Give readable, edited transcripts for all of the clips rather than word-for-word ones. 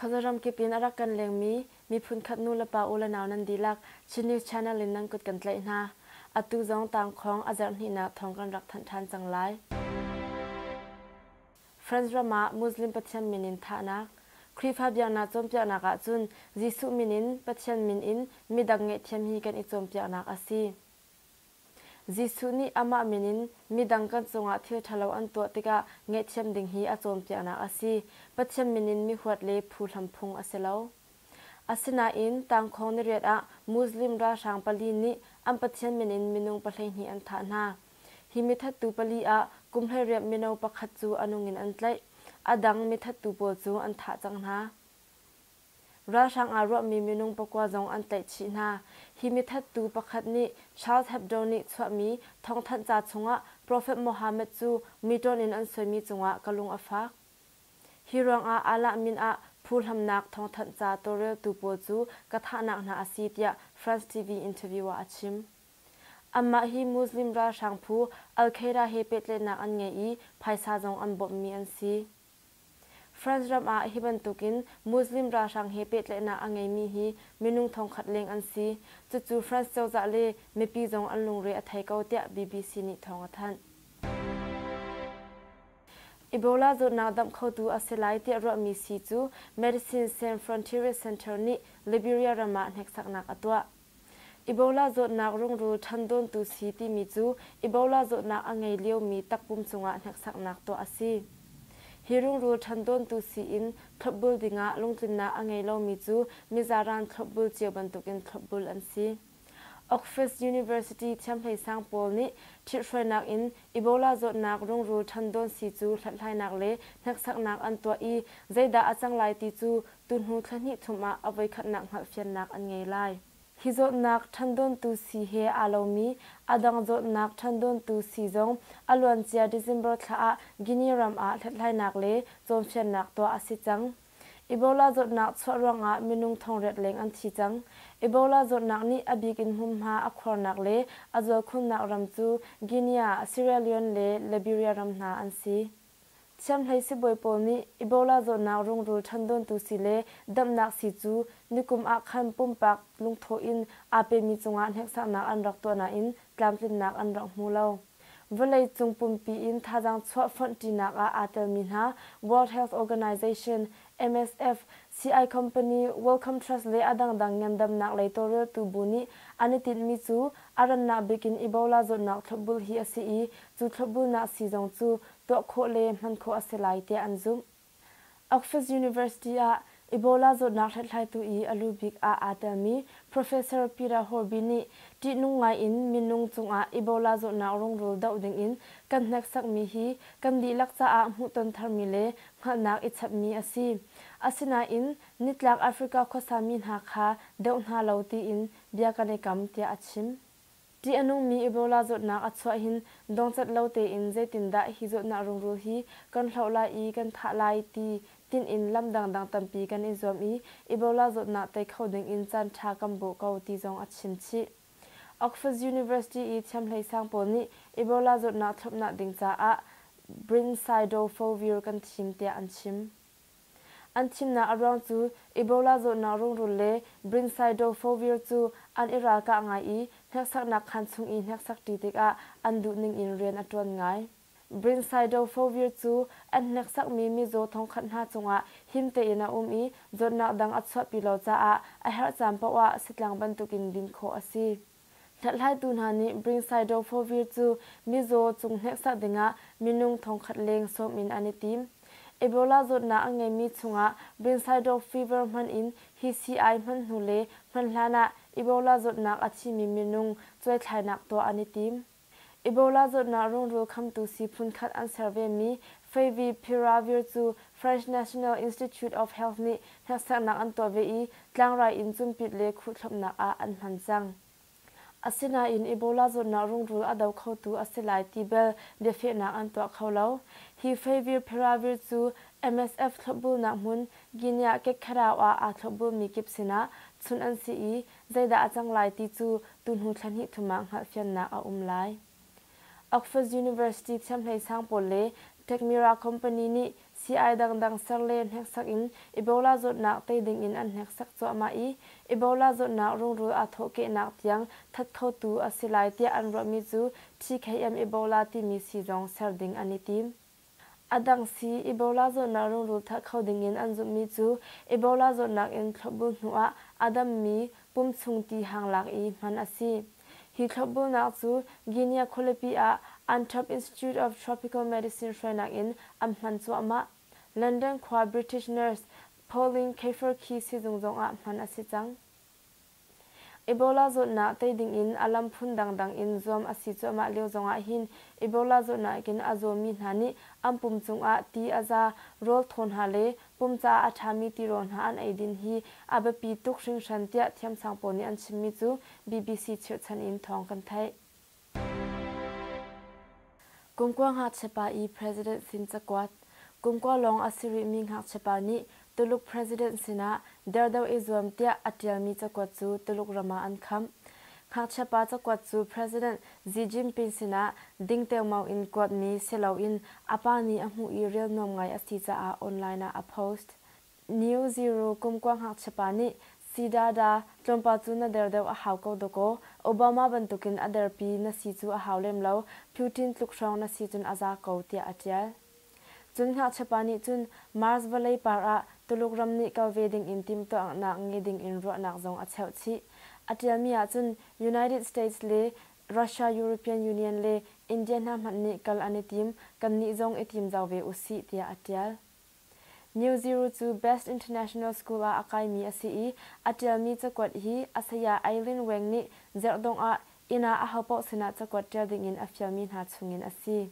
Khuazaram kip in a rak kan lengmi miphun khat nu le pa u le nau nan dihlak Chin News Channel in nan kut kan tlaih hna. Atu zong tangkhawng a zarh hnihnak thawng kan rak thanh ṭhan cang lai. France ram ah Muslim Pathian min in thahnak Khrihfa biaknak cawnpiaknak ahcun Jesuh min in Pathian min in midang ngaihthiam hi kan i cawnpiaknak a si. Jesuh nih amah min in midang kan cungah thil ṭhalo an tuah tikah ngaihthiam ding hi a cawnpiaknak a si. Pathian min in mi huat le phuhlam phung a si lo. Asinain tangkhawng niriat ah Muslim ralhrang pali nih an Pathian min in minung 12 an thah hna. Hi mithattu pali ah kum 18 mino pakhat cu a nung in an tlaih. A dang mithattu pawl cu an thah cang hna. Ralhrang aa ruahmi minung pakua zong an tlaih chih hna. Hi mithattu pakhat nih Charles Hebdo nih chuahmi thawngthanh ca chungah Prophet Muhammad cu mi ṭawn in an soimi cungah ka lung a fak. Hi ruangah Allah min ah phuhlamnak thawngthanh ca tawlreltu pawl cu ka thahnak hna a si tiah France TV interview ah a chim. Anmah hi Muslim ralhrang phu Al-Qaeda he pehtlaihnak an ngei i phaisa zong an bawmhmi an si. France ram ah hi bantukin Muslim ralhrang he pehtlaihnak a ngeimi hi minung thongkhat leng an si. Cucu France cozah le mipi zong an lungre a thei ko tiah BBC nih thawng a thanh. Ebola zawtnak damh khotu a si lai tiah ruahmi sii cu Medecines Sans Frontieres Center nih Liberia ram ah hneksaknak a tuah. Ebola zawtnak rungrul ṭhandawntu sii timi cu Ebola zawtnak a ngei liomi takpum cungah hneksaknak tuah a si. Hi rungrul ṭhandawntu sii in thlopbul dingah lungtlinnak a ngei lomi cu mizaran thlopbul cio bantukin thlopbul an si. Oxford University thiamhleisang pawl nih ṭhithruainak in Ebola zawtnak rungrul ṭhandawn sii cu hlathlainak le hneksaknak an tuah i zeidah a cang lai ti cu tuhnu thla hnih thum ah a voikhatnak hngalhfiannak an ngei lai. Hi zawtnak ṭhandawntu sii he aa lomi a dang zawtnak ṭhandawntu sii zong a luancia December thla ah Guinea ram ah hlathlainak le cawnfiannak tuah a si cang. Ebola zawtnak chuah ruangah minung thongriat leng an thi cang. Ebola zawtnak nih a bik in hmunhma a khuarnak le a zualkhunnak ram cu Guinea, Sierra Leone le Liberia ram hna an si. Thiamhlei sibawi pawl nih Ebola zawtnak rungrul ṭhandawntu sii le damhnak sii cu nikum ah khan pumpak lungthawh in aa pemi cungah hneksaknak an rak tuah nain tlamtlinnak an rak hmu lo. Vawleicung pumpi in thazaang chuah fonhṭinak ah aa telmi hna World Health Organization, MSF, sii company Wellcome Trust le a dangdang ngandamnak lei tawlreltu bu nih an i tinhmi cu a rannak bik in Ebola zawtnak thlopbul hi a si i cu thlopbulnak sii zong cu tuah khawh le hman khawh a si lai tiah an zumh. Oxford University ah Ebola zawtnak hlathlaitu i a lu bik ah aa telmi Professor Peter Horby nih ṭihnung ngai in minung cungah Ebola zawtnak rungrul doh dingin kan hneksakmi hi kan dihlak caah hmuhton tharmi le hngalhnak i chapmi a si. Asinain nitlak Africa khuasami hna kha deuh hna lo tiin bia kan i kam tiah a chim. Ṭih a nungmi Ebola zawtnak a chuah hin dongcat lo tein zeitindah hi zawtnak rungrul hi kan hloh lai i kan thah lai ti tinh in lam dangdang tampi kan i zuam i Ebola zawtnak tei kho dingin caanṭha kan bawh ko ti zong a chim chih. Oxford University i thiamhleisang pawl nih Ebola zawtnak thlopnak ding caah Brincidofovir kan thim tiah an chim. An thimnak a ruang cu Ebola zawtnak rungrul le Brincidofovir cu an i ralkah ngai i hneksaknak khaan chung i hneksakṭi tikah an duhning in rian a ṭuan ngai. Brincidofovir cu an hneksakmi mizaw thongkhat hna cungah him tein a um i zawtnak dang a chuahpi lo caah a herh caan paoh ah sitlang bantukin din khawh a si. Hlathlaitu hna nih Brincidofovir cu mizaw cung hneksak dingah minung thongkhat leng sawm in an i tim. Ebola zawtnak a ngeimi chungah Brincidofovir hman in hi sii-ai hman hnu le hman hlan ah Ebola zawtnak a thimi minung cuaithlainak tuah an i tim. Ebola zawtnak rungrul khamtu sii phunkhat an ser vemi Favipiravir cu French National Institute of Health nih hneksaknak an tuah ve i tlangrai in cumpit le khuhthlopnak ah an hman cang. Asinain Ebola zawtnak rungrul a do khotu a si lai ti bel biafehnak an tuah kho lo. Hi Favipiravir cu MSF thlopbulnak hmun Guinea Kekherau ah aa thlopbulmi kip sinah chunh an si i zeidah a cang lai ti cu tuhnu thla hnih thum ah hngalhfiannak a um lai. Oxford University thiamhleisang pawl le Tekmira company nih Sii-ai dangdang ser le hneksak in Ebola zawtnak tei ding in an hneksak cuahmah i Ebola zawtnak rungrul aa thawhkehnak tiang that khotu a si lai tiah an ruahmi cu TKM Ebola timi sii zong ser ding an i tim. A dang sii Ebola zawtnak rungrul that kho ding in an zumhmi cu Ebola zawtnak in thlopbul hnu ah a dammi pum chung ti hang lak i hman a si. Hi thlopbulnak cu Guinea khualipi ah Antop Institute of Tropical Medicine hruainak in an hman cuahmah. London khua British nurse Pauline Cafferkey sizung zongah hman a si cang. Ebola zawtnak tei dingin a lam phun dangdang in zuam a si cuahmah lio zongah hin Ebola zawtnak in a zawmi hna nih an pum cungah ti a za, rawl thaw hna le pum caah a ṭhami tirawl hna an eidin hi a biapi tuk hringhran tiah thiamsang pawl nih an chimmi cu BBC chirhchan in thawng kan theih. Kumkua ngakchiapa i President sin cakuat. Kumkua lawng a si rihmi ngakchiapa nih Tuluk President sinah derdo i zuam tiah a ṭialmi cakuat cu Tuluk ram ah an kham. Ngakchiapa cakuat cu President Xi Jinping sinah ding teomao in kuatmi si loin a pa nih a hmuh i rel nuam ngai a si caah online ah a post. New Zero kumkua ngakchiapa nih Sidada, tlawmpal cu na der deuh a hau ko dawkaw, Obama bantukin a derpi na si cu a hau lem lo, Putin tluk hrawng na si cun a za ko, tiah a ṭial. Cun ngakchiapa nih cun Mars vawlei par ah Tuluk ram nih kal ve dingin timhtuahnak ngei dingin ruahnak zong a cheuh chih. A ṭialmi ah cun United States le Russia, European Union le India hna hmanh nih kal an i tim, kannih zong i tim zau ve usih, tiah a ṭial. New Zero cu Best International School ah a kaimi a si i a ṭialmi cakuat hi a saya Eileen Wang nih zerhdongh ah inn ah ahopaoh sinah cakuat ṭial dingin a fialmi hna chungin a si.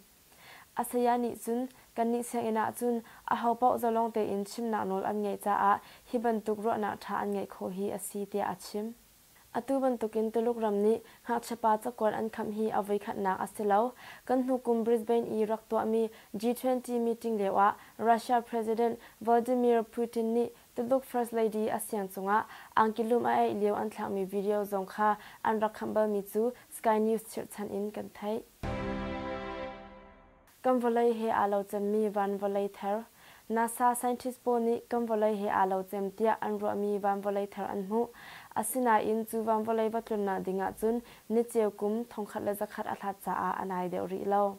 A saya nih cun kannih sianginn ah cun ahopaoh zalong tein chimnak nawl an ngeih caah hi bantuk ruahnak ṭha an ngeih khawh hi a si tiah a chim. Atu bantukin Tuluk ram nih ngakchiapa cakuat an khamh hi a voikhatnak a si lo. Kan hnu kum Brisbane i rak tuahmi G20 meeting lioah Russia President Vladimir Putin nih Tuluk First Lady a siang cungah angkilum a eih lio an thlakmi video zong kha an rak khamh balmi cu Sky News chirhchan in kan theih. Kan vawlei he aa lo cemmi van vawlei ther. NASA scientist pawl nih kan vawlei he aa lo cem tiah an ruahmi van vawlei ther an hmuh. Asinain cu van vawlei va tlunnak ding ahcun niceu kum 1100 a hlat caah a nai deuh rih lo.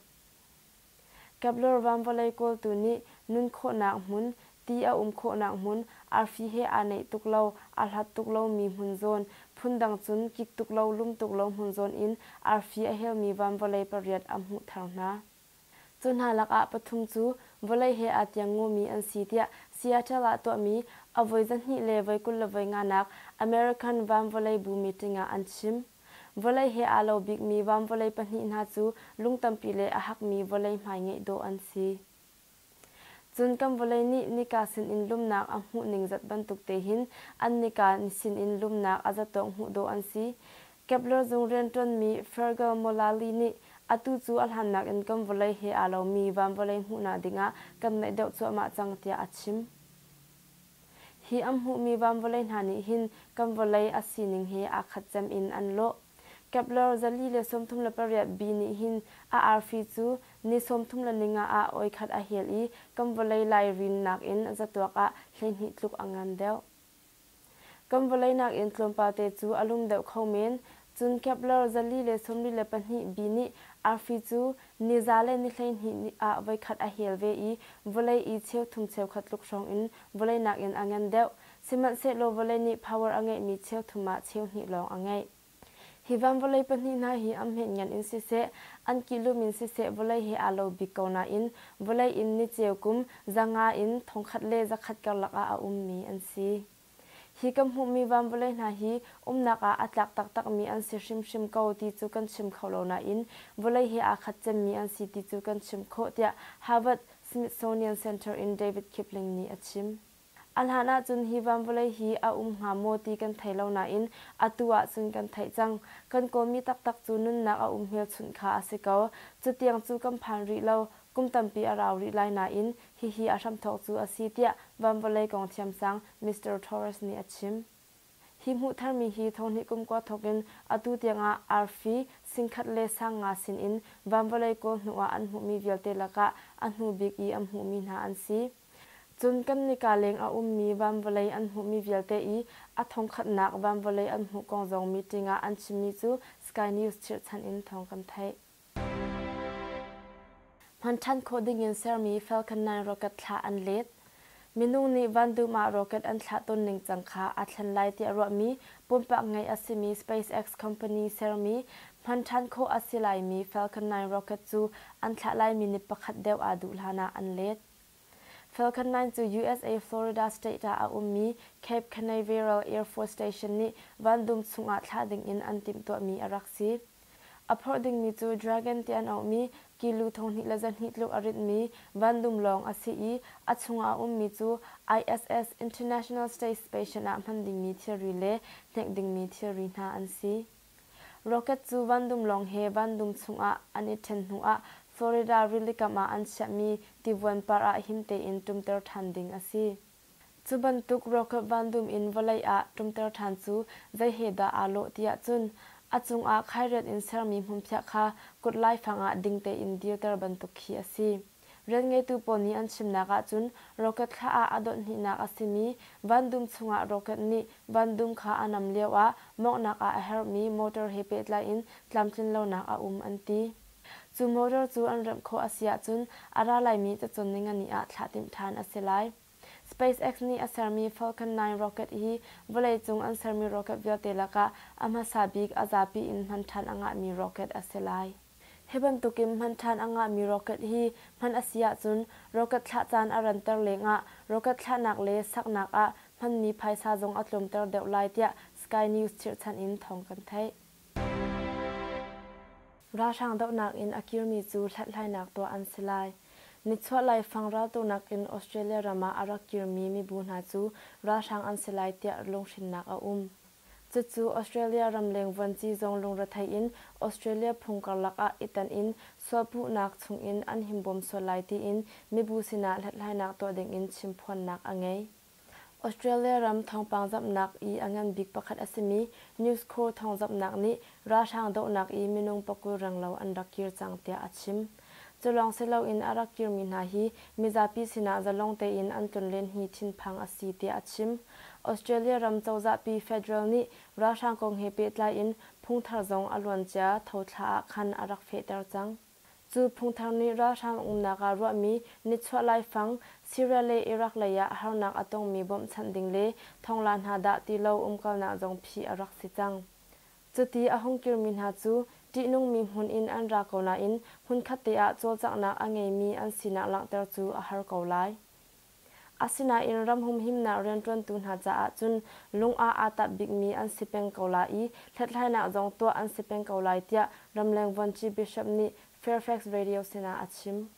Kepler van vawlei kawltu nih nun khawhnak hmun, ti a um khawhnak hmun, arfi he aa naih tuk lo, aa hlat tuk lomi hmun zawn, phundang cun kik tuk lo lum tuk lo hmun zawn in arfi a helmi van vawlei pariat a hmuh thar hna. Cu hna lakah pathum cu vawlei he aa tiangngumi an si tiah Seattle ah tuahmi a voi 200 le voi 25 nak American Van Vawlei Bu meeting ah an chim. Vawlei he aa lo bikmi van vawlei pahnih hna cu lung tampi le a hakmi vawlei hmai ngeih dawh an si. Cun kan vawlei nih nika sinin lumnak a hmuh ning zat bantuk te hin an nika sinin lumnak a zatawk hmuh dawh an si. Kepler zung rianṭuanmi Fergal Mullally nih atu cu a hlannak in kan vawlei he aa lomi van vawlei hmuhnak dingah kan naih deuh cuahmah cang tiah a chim. Hi an hmuhmi van vawlei hna nih hin kan vawlei a sining he aa khat cem in an lawh. Kepler 438 b nih hin a arfi cu ni 35 ah oi khat a hel i kan vawlei lairin nakin zatuak ah 12 tluk a ngan deuh. Kan vawlei nakin tlawmpal te cu a lum deuh kho men. Cun Kepler 442 b nih arfi cu ni 112 ah voikhat a hel ve i vawlei i cheuthum cheukhat tluk hrawng in vawlei nakin a ngan deuh. Sihmanhsehlaw vawlei nih power a ngeihmi cheuthum ah cheuhnih lawng a ngeih. Hi van vawlei pahnih hna hi an hmetngan in siseh, an kihlum in siseh vawlei he aa lo bik ko nain vawlei in niceu kum 500 in 1100 karlak ah a ummi an si. Hi kan hmuhmi van vawlei hna hi umnak ah a tlak taktakmi an si hrimhrim ko ti cu kan chim kho lo nain vawlei he aa khat cemmi an si ti cu kan chim khawh tiah Harvard Smithsonian Center in David Kipling nih a chim. A hlan ahcun hi van vawlei hi a um hnga maw ti kan thei lo nain atu ahcun kan theih cang. Kan kawlmi taktak cu nunnak a um hmelchunh kha a si ko. Cutiang cu kan phan rih lo, kum tampi a rau rih lai nain hihi a hramthawk cu a si tiah van vawlei kong thiamsang Mr. Torres nih a chim. Hi hmuh tharmi hi thonghnih kum kua thawk in atu tiangah arfi singkhat le sangnga sinin van vawlei kawl hnu ah an hmuhmi vialte lakah a hnu bik i an hmuhmi hna an si. Cun kan nika leng a ummi van vawlei an hmuhmi vialte i a thongkhatnak van vawlei an hmuh kong zong meeting ah an chimmi cu Sky News chirhchan in thawng kan theih. Hman ṭhan khawh dingin sermi Falcon 9 rocket thlah an let. Minung nih vandum ah rocket an thlah tawn ningcang kha aa thlen lai tiah ruahmi pumpak ngeih a simi SpaceX company sermi hman ṭhan khawh a si laimi Falcon 9 rocket cu an thlah laimi ni pakhat deuh aa duh hlanah an let. Falcon 9 cu USA Florida state ah a ummi Cape Canaveral Air Force Station nih vandum chungah thlah dingin an timhtuahmi a rak si. A phorh dingmi cu Dragon ti an auhmi kilu 2200 tluk a ritmi vandum lawng a si i a chungah a ummi cu ISS International Space Station ah hman dingmi thilri le hnek dingmi thilri hna an si. Rocket cu vandum lawng he vandum chungah an i ṭhen hnuah Florida rilikam ah an chiahmi tivuan par ah him tein ṭumter ṭhan ding a si. Cu bantuk rocket vandum in vawlei ah ṭumter ṭhan cu zei he dah aa lawh tiah cun a cungah khairiat in sermi hmunphiah kha kut laifang ah ding tein dirter bantuk khi a si. Rianngeitu pawl nih an chimnak ahcun rocket thlah ah a dawt hnihnak a simi vandum chungah rocket nih vandum kha a nam lioah mawnghnak ah a herhmi motor he pehtlai in tlamtlinlonak a um an ti. Cu motor cu an remh khawh a si ahcun a ra laimi cacawn ningani ah thlah timh ṭhan a si lai. SpaceX nih a sermi Falcon 9 rocket hi vawleicung an sermi rocket vialte lakah a hmasa bik a zapi in hman ṭhan a ngahmi rocket a si lai. Hi bantukin hman ṭhan a ngahmi rocket hi hman a si ahcun rocket thlah caan a ranter lengah rocket thlahnak le saknak ah hmanmi phaisa zong a tlawmter deuh lai tiah Sky News chirhchan in thawng kan theih. Ralhrang dohnak in a kirmi cu hlathlainak tuah an si lai. Nichuah laifang raltuknak in Australia ram ah a rak kirmi mibu hna cu ralhrang an si lai tiah lunghrinnak a um. Cucu Australia ramleng vuanci zong lungrethei in Australia phung karlak ah i tanh in sualpuhnak chungin an himbawm sual lai tiin mibu sinah hlathlainak tuah dingin chimphuannak a ngei. Australia ram thawngpang zamhnak i a ngan bik pakhat a simi News Corp thawngzamhnak nih ralhrang dohnak i minung pakul renglo an rak kir cang tiah a chim. Cu lawng si loin a rak kirmi hna hi mizapi sinah zalong tein an tlonlen hi thinphang a si tiah a chim. Australia ram cozahpi federal nih ralhrang kong he pehtlai in phungthar zong a luancia tho thla ah khan a rak fehter cang. Cu phungthar nih ralhrang umnak ah ruahmi nichuah laifang Syria le Iraq lei ah harnak a tongmi bawmhchanh ding le thongla hna dah ti lo umkalnak zong phih a rak si cang. Cuti a hung kirmi hna cu ṭihnungmi hmun in an ra ko nain hmunkhatte ah cawlcanghnak a ngeimi an sinak langhter cu a har ko lai. Asinain ram humhimnak rianṭuantu hna caah cun lung ah aa tap bikmi an si peng ko lai i hlathlainak zong tuah an si peng ko lai tiah ramleng vuanci Bishop nih Fairfax Radio sinah a chim.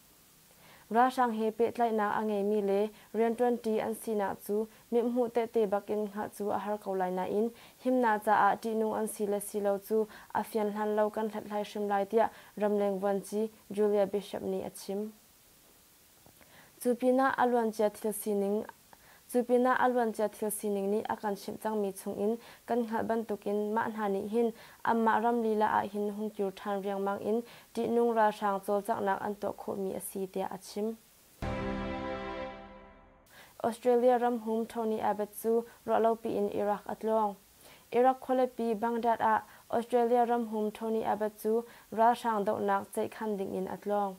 Ralhrang he pehtlaihnak a ngeimi le rianṭuanṭi an sinak cu mithmuh tehte bakin hngalh cu a har ko lai nain himnak caah ṭihnung an si le si lo cu a fian hlan lo kan hlathlai hrim lai tiah ramleng vuanci Julia Bishop nih a chim. Cu pinah a luancia thil sining Cu pinah a luancia thil sining nih a kan chimh cangmi chungin kan hngalh bantukin mah hna nih hin anmah ram lila ah hin hung kir ṭhan riangmang in ṭihnung ralhrang cawlcanghnak an tuah khawhmi a si tiah a chim. Australia ramhum Tony Abbott cu ruahlopi in Iraq a tlawng. Iraq khualipi Baghdad ah Australia ramhum Tony Abbott cu ralhrang dohnak ceihkhan dingin a tlawng.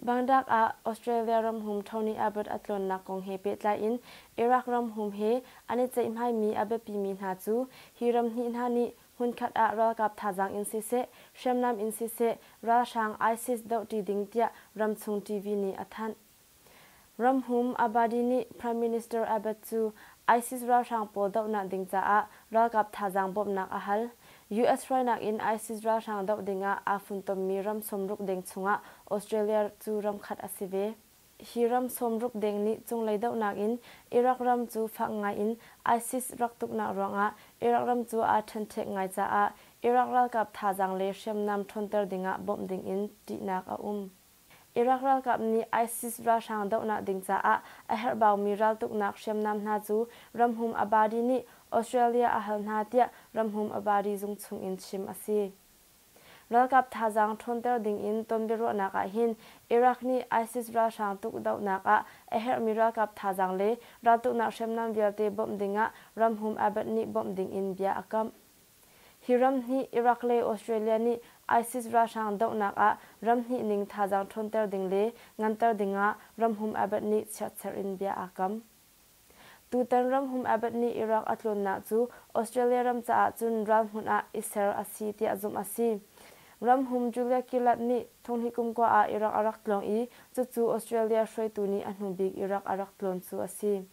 Baghdad ah Australia ramhum Tony Abbott a tlawnnak kong he pehtlai in Iraq ramhum he an i ceihmaimi a biapimi hna cu hi ram hnih hna nih hmunkhat ah ralkap thazaang in siseh, hriamnam in siseh ralhrang ISIS dohṭi ding tiah ramchung TV nih a thanh. Ramhum Abadi nih Prime Minister Abbott cu ISIS ralhrang pawl dohnak ding caah ralkap thazaang bawmhnak a hal. US hruainak in ISIS ralhrang doh dingah aa funtommi ram 60 deng chungah Australia cu ram khat a si ve. Hi ram 60 deng nih cunglei dohnak in Iraq ram cu fak ngai in ISIS rak tuknak ruangah Iraq ram cu aa ṭhenṭhek ngai caah Iraq ralkap thazaang le hriamnam ṭhawnter dingah bawmh dingin ṭihnak a um. Iraq ralkap nih ISIS ralhrang dohnak ding caah a herhbaumi raltuknak hriamnam hna cu ramhum Abadi nih Australia a hal hna tiah ramhum Abadi zung chungin chim a si. Ralkap thazaang ṭhawnter dingin tonbiaruahnak ah hin Iraq nih ISIS ralhrang tukdohnak ah a herhmi ralkap thazaang le raltuknak hriamnam vialte bawmh dingah ramhum Abbott nih bawmh dingin bia a kamh. Hi ram hnih Iraq le Australia nih ISIS ralhrang dohnak ah ram hnih ning thazaang ṭhawnter ding le nganter dingah ramhum Abbott nih chiatserh in bia aa kam. Tutan ramhum Abbott nih Iraq a tlawnnak cu Australia ram caah cun ralhmun ah i ser a si tiah zumh a si. Ramhum Julia Gillard nih thonghnih kum kua ah Iraq a rak tlawng i cucu Australia hruaitu nih a hnubik Iraq a rak tlawn cu a si.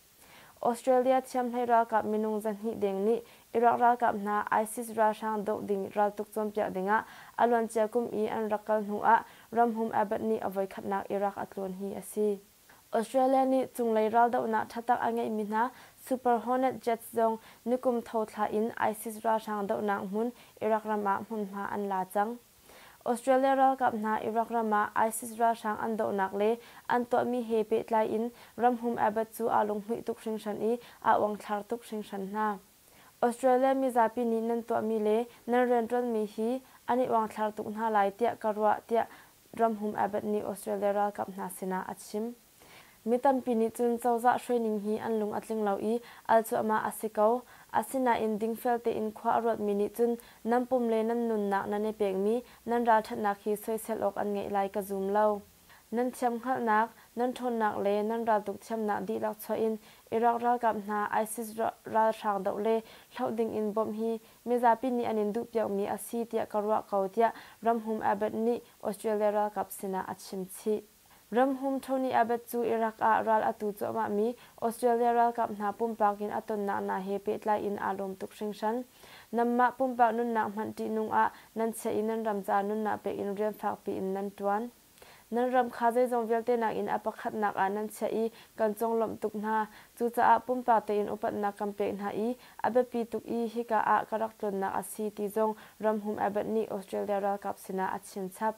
Australia thiamhlei ralkap minung 200 deng nih Iraq ralkap hna ISIS ralhrang doh ding raltuk cawnpiak dingah a luancia kum i an rak kal hnu ah ramhum Abbott nih a voikhatnak Iraq a tlawn hi a si. Australia nih cunglei raldohnak ṭhatak a ngeihmi hna Super Hornet jets zong nikum tho thla in ISIS ralhrang dohnak hmun Iraq ram ah hmunhma an la cang. Australia ralkap hna Iraq ram ah ISIS ralhrang an dohnak le an tuahmi he pehtlai in ramhum Abbott cu aa lunghmuih tuk hringhran i aa uangthlar tuk hringhran hna. Australia mizapi nih nan tuahmi le nan rianṭuanmi hi an i uangthlar tuk hna lai tiah ka ruah tiah ramhum Abbott nih Australia ralkap hna sinah a chim. Mi tampi nih cun cozah hruaining hi an lung a tling lo i al cuahmah a si ko. Asinain dingfel tein khua a ruatmi nih cun nan pum le nan nunnak nan i pekmi nan ralṭhatnak hi soisel awk an ngeih lai ka zum lo. Nan thiamhngalhnak, nan ṭhawnnak le nan raltuk thiamnak dihlak chuah in Iraq ralkap hna ISIS ralhrang doh le hloh ding in bawmh hi mizapi nih an in duhpiakmi a si tiah ka ruah ko tiah ramhum Abbott nih Australia ralkap sinah a chim chih. Ramhum Tony Abbott cu Iraq ah ral a tu cuahmahmi Australia ralkap hna pumpak in a tonnak hna he pehtlai in aa lawm tuk hringhran. Nanmah pumpak nunnak hmanh ṭihnung ah nan chiah i nan ram caah nunnak pek in rian fakpi in nan ṭuan. Nan ram kha zeizong vialte nakin a pakhatnak ah nan chiah i kan conglawmh tuk hna. Cucaah pumpak tein upatnak kan pek hna i a biapi tuk i hika ah ka rak tlawnnak a si ti zong ramhum Abbott nih Australia ralkap sinah a chimchap.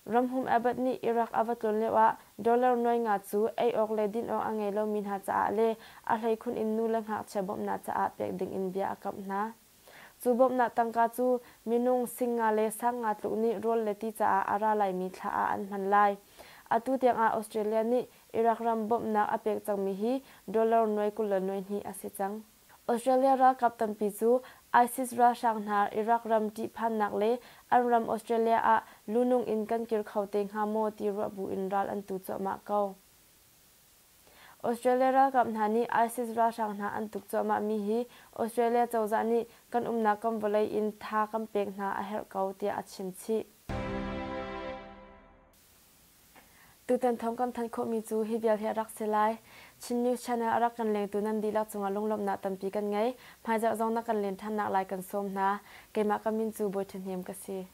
Ramhum Abbott nih Iraq a va tlawn lioah dollar nuai nga cu ei awk le din awk a ngei lomi hna caah le a hleikhun in nu le ngakchia bawmhnak caah pek dingin bia a kamh hna. Cu bawmhnak tangka cu minung 5,000 le 5,000 tluk nih rawl le ti caah a ra laimi thla ah an hman lai. Atu tiangah Australia nih Iraq ram bawmhnak a pek cangmi hi dollar nuai 22 a si cang. Australia ralkap tampi cu ISIS ralhrang hna Iraq ram ṭihphannak le an ram Australia ah lunung in kan kir kho te hnga maw ti ruah buin ral an tu cuahmah ko. Australia ralkap hna nih ISIS ralhrang hna an tuk cuahmah mi hi Australia cozah nih kan umnak kan vawlei in tha kan pek hna a herh ko tiah a chim chih. Tutan thawng kan thanh khawhmi cu hi vial hi a rak si lai. Chin News Channel a rak kan lengtu nan dihlak cungah lunglawmhnak tampi kan ngei. Hmaizarh zong na kan len ṭhannak lai kan sawm hna. Keimah ka min cu Bawi Ṭha Hnem ka si.